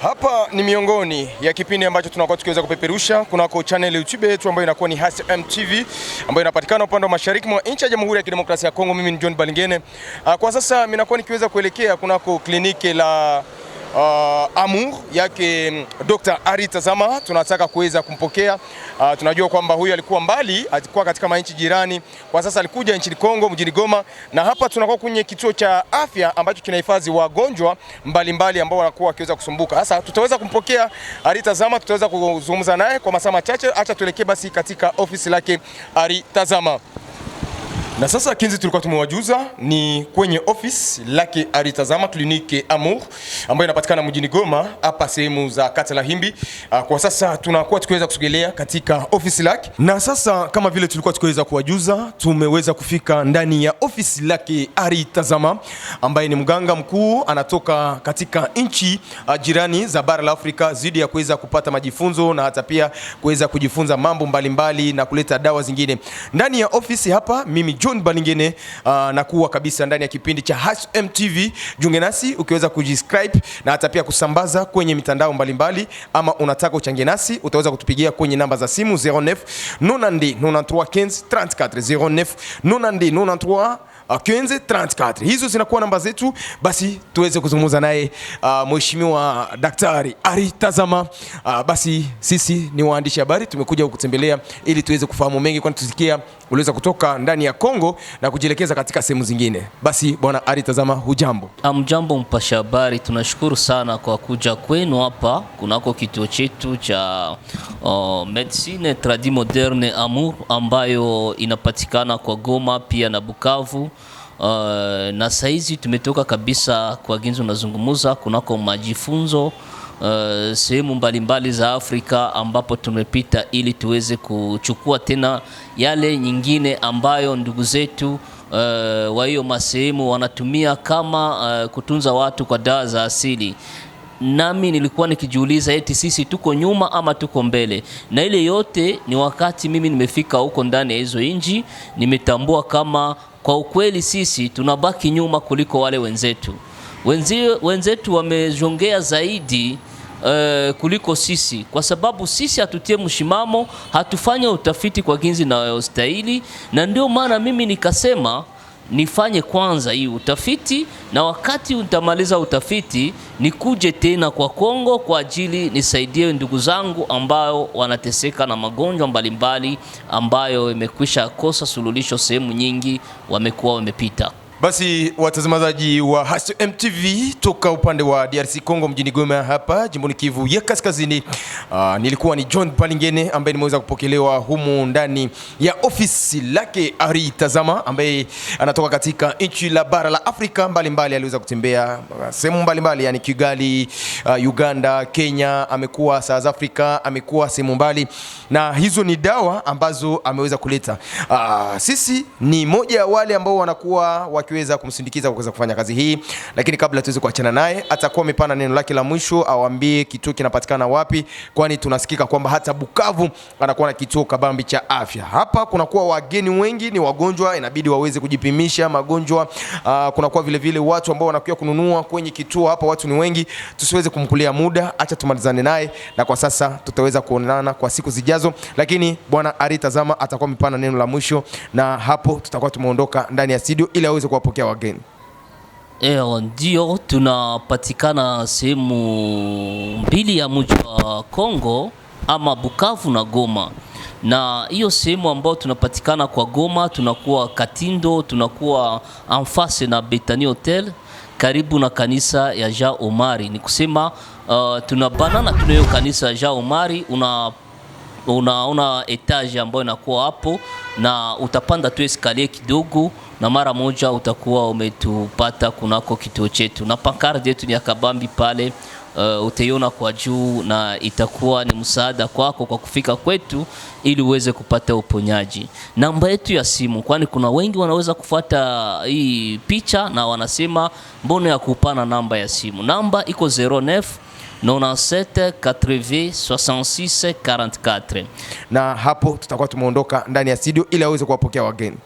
Hapa ni miongoni ya kipindi ambacho tunakuwa tukiweza kupeperusha kunako channel YouTube yetu ambayo inakuwa ni Has MTV ambayo inapatikana upande wa mashariki mwa nchi ya Jamhuri ya Kidemokrasia ya Kongo. Mimi ni John Balingene. Kwa sasa mimi nakuwa nikiweza kuelekea kunako kliniki la Amour yake Dr. Ari Tazama, tunataka kuweza kumpokea. Tunajua kwamba huyu alikuwa mbali, alikuwa katika manchi jirani, kwa sasa alikuja nchini Kongo mjini Goma, na hapa tunakuwa kwenye kituo cha afya ambacho kinahifadhi wagonjwa mbalimbali ambao wanakuwa wakiweza kusumbuka. Sasa tutaweza kumpokea Ari Tazama, tutaweza kuzungumza naye kwa masaa machache. Acha tuelekee basi katika ofisi lake Ari Tazama. Na sasa kinzi tulikuwa tumewajuza ni kwenye office lake Aritazama Clinique Amour ambayo inapatikana mjini Goma hapa sehemu za kata la Himbi. Kwa sasa tunakuwa tukiweza kusogelea katika ofisi lake, na sasa kama vile tulikuwa tukiweza kuwajuza, tumeweza kufika ndani ya ofisi lake Aritazama ambaye ni mganga mkuu anatoka katika nchi jirani za bara la Afrika zidi ya kuweza kupata majifunzo na hata pia kuweza kujifunza mambo mbalimbali mbali na kuleta dawa zingine ndani ya ofisi hapa. Mimi John Balingene nakuwa kabisa ndani ya kipindi cha Hass MTV. Jiunge nasi ukiweza kujiscribe na hata pia kusambaza kwenye mitandao mbalimbali mbali, ama unataka uchangie nasi utaweza kutupigia kwenye namba za simu 09 90 93 15 34 09 90 93 15 34. Hizo zinakuwa namba zetu, basi tuweze kuzungumza naye Mheshimiwa Daktari Ari Tazama. Basi sisi ni waandishi habari tumekuja kukutembelea ili tuweze kufahamu mengi, kwani tusikia uliweza kutoka ndani ya Kongo na kujielekeza katika sehemu zingine. Basi bwana Ari Tazama, hujambo? Amjambo mpasha habari, tunashukuru sana kwa kuja kwenu hapa kunako kituo chetu cha Medecine Tradi Moderne Amour ambayo inapatikana kwa Goma pia na Bukavu. Na saizi tumetoka kabisa kwa ginzo nazungumuza kunako majifunzo sehemu mbalimbali za Afrika ambapo tumepita ili tuweze kuchukua tena yale nyingine ambayo ndugu zetu wa hiyo masehemu wanatumia kama kutunza watu kwa dawa za asili. Nami nilikuwa nikijiuliza eti sisi tuko nyuma ama tuko mbele, na ile yote ni wakati mimi nimefika huko ndani ya hizo inji, nimetambua kama kwa ukweli sisi tunabaki nyuma kuliko wale wenzetu. Wenzetu wamejongea zaidi kuliko sisi, kwa sababu sisi hatutie mshimamo, hatufanye utafiti kwa ginzi na stahili, na ndio maana mimi nikasema nifanye kwanza hii utafiti, na wakati utamaliza utafiti nikuje tena kwa Kongo kwa ajili nisaidie ndugu zangu ambao wanateseka na magonjwa mbalimbali ambayo imekwisha kosa suluhisho sehemu nyingi wamekuwa wamepita. Basi watazamaji wa Hass MTV toka upande wa DRC Congo mjini Goma hapa jimboni Kivu ya Kaskazini. Nilikuwa ni John Palingene ambaye nimeweza kupokelewa humu ndani ya ofisi lake Ari Tazama ambaye anatoka katika nchi la bara la Afrika mbalimbali. Aliweza kutembea sehemu mbalimbali, yani Kigali, Uganda, Kenya, amekuwa South Africa, amekuwa sehemu mbali, na hizo ni dawa ambazo ameweza kuleta. Sisi ni moja ya wale ambao wanakuwa wakiweza kumsindikiza kuweza kufanya kazi hii, lakini kabla tuweze kuachana naye, atakuwa amepana neno lake la mwisho, awaambie kituo kinapatikana wapi, kwani tunasikika kwamba hata Bukavu anakuwa na kituo kabambi cha afya. Hapa kunakuwa wageni wengi, ni wagonjwa, inabidi waweze kujipimisha magonjwa. Kunakuwa vile vile watu ambao wanakuja kununua kwenye kituo hapa, watu ni wengi, tusiweze kumkulia muda, acha tumalizane naye, na kwa sasa tutaweza kuonana kwa siku zijazo, lakini bwana Ari Tazama atakuwa amepana neno la mwisho, na hapo tutakuwa tumeondoka ndani ya studio ili aweze kuwapokea wageni. Ndio tunapatikana sehemu mbili ya mji wa Kongo ama Bukavu na Goma, na hiyo sehemu ambayo tunapatikana kwa Goma tunakuwa Katindo, tunakuwa en face na Betani Hotel karibu na kanisa ya Jean Omari. Ni kusema tunabanana tunayo kanisa ya Jean Omari, unaona etage ambayo inakuwa hapo, na utapanda tu escalier kidogo, na mara moja utakuwa umetupata kunako kituo chetu, na pancarte yetu ni ya kabambi pale. Utaiona kwa juu na itakuwa ni msaada kwako kwa kufika kwetu ili uweze kupata uponyaji. Namba yetu ya simu, kwani kuna wengi wanaweza kufuata hii picha na wanasema mbona ya kupana namba ya simu. Namba iko 09 97 80 66 44. Na hapo tutakuwa tumeondoka ndani ya studio ili aweze kuwapokea wageni.